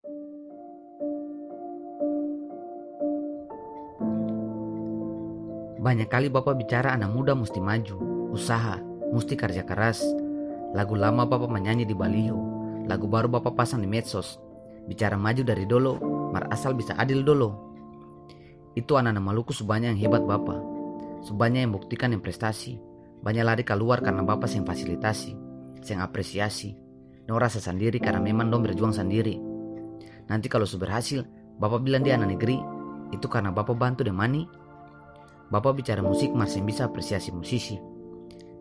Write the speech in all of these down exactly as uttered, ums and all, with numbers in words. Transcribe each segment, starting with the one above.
Banya kali bapa bicara ana muda musti maju, usaha, musti karja karas. Lagu lama bapa manyanyi di baliho, lagu baru bapa pasang di medsos. Bicara maju dari dolo, mar asal bisa adil dolo. Itu ana-ana Maluku su banya yang hebat bapa. Su banya yang buktikan deng prestasi. Banya lari kaluar karna bapa seng fasilitasi, seng apresiasi. Dong rasa sandiri karna memang dong berjuang sandiri. Nanti kalu su berhasil, bapa bilang dia ana negeri, itu karna bapa bantu deng mani. Bapa bicara musik mar seng bisa apresiasi musisi.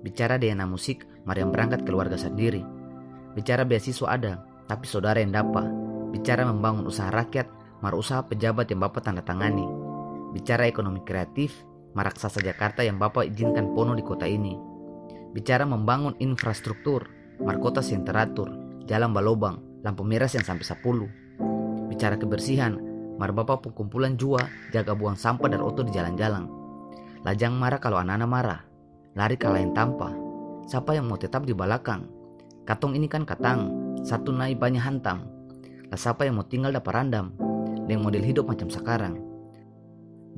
Bicara dna musik mar yang berangkat keluarga sandiri. Bicara beasiswa ada, tapi sodara yang dapa. Bicara membangun usaha rakyat mar usaha pejabat yang bapa tanda tangani. Bicara ekonomi kreatif mar raksasa Jakarta yang bapa izinkan pono di kota ini. Bicara membangun infrastruktur mar kota seng teratur, jalan balobang, lampu mera seng sampe sapuluh. Bicara kebersihan, mar bapa pung kumpulan jua jaga buang sampa dan oto di jalang-jalang. Lajang mara kalu ana-ana mara, lari ka laeng tampa. Sapa yang mo tetap di balakang? Katong ini kan katang, satu nai banya hantam. La sapa yang mo tinggal dapa randam deng model hidop macam sakarang?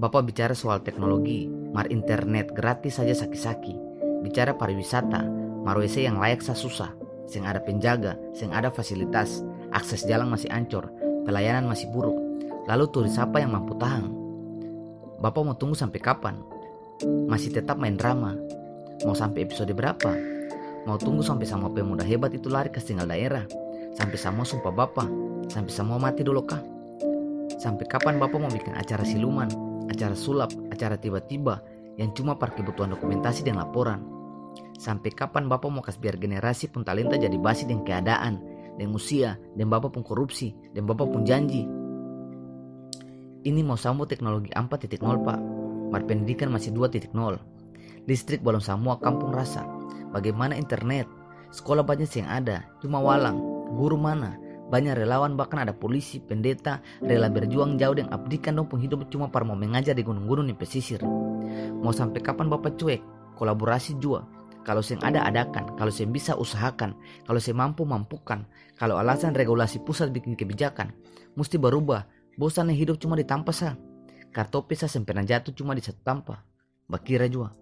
Bapa bicara soal teknologi, mar internet gratis saja saki-saki. Bicara pariwisata, mar W C yang layak sa susah. Seng ada penjaga, seng ada fasilitas, akses jalang masi ancor, pelayanan masi buruk. Lalu turis sapa yang mampu tahang? Bapa mo tunggu sampe kapan? Masi tetap main drama? Mo sampe episode berapa? Mo tunggu sampe samua pemuda hebat itu lari kas tinggal daerah? Sampe samua sumpa bapa? Sampe samua mati dolo kah? Sampe kapan bapa mo biking acara siluman, acara sulap, acara tiba-tiba yang cuma par kebutuhan dokumentasi deng laporan? Sampe kapan bapa mo kas biar generasi pung talenta jadi basi deng keadaan, deng usia, deng bapa pung korupsi, deng bapa pung janji? Ini mo samua teknologi ampat titik nol, Pak. Mar pendidikan masi dua titik nol. Listrik balom samua kampung rasa. Bagaimana internet? Skola banya seng ada, cuma walang. Guru mana? Banya relawan, bahkan ada polisi, pendeta, rela berjuang jauh deng abdikan dong pung hidop cuma par mo mengajar di gunung-gunung deng pesisir. Mo sampe kapan bapa cuek? Kolaborasi jua. Kalo seng ada, adakan. Kalo seng bisa, usahakan. Kalo seng mampu, mampukan. Kalo alasan regulasi pusat biking kebijakan musti barubah, bosan e hidop cuma di tampa sa. Kartopi sa seng perna jatu cuma di satu tampa. Bakira jua.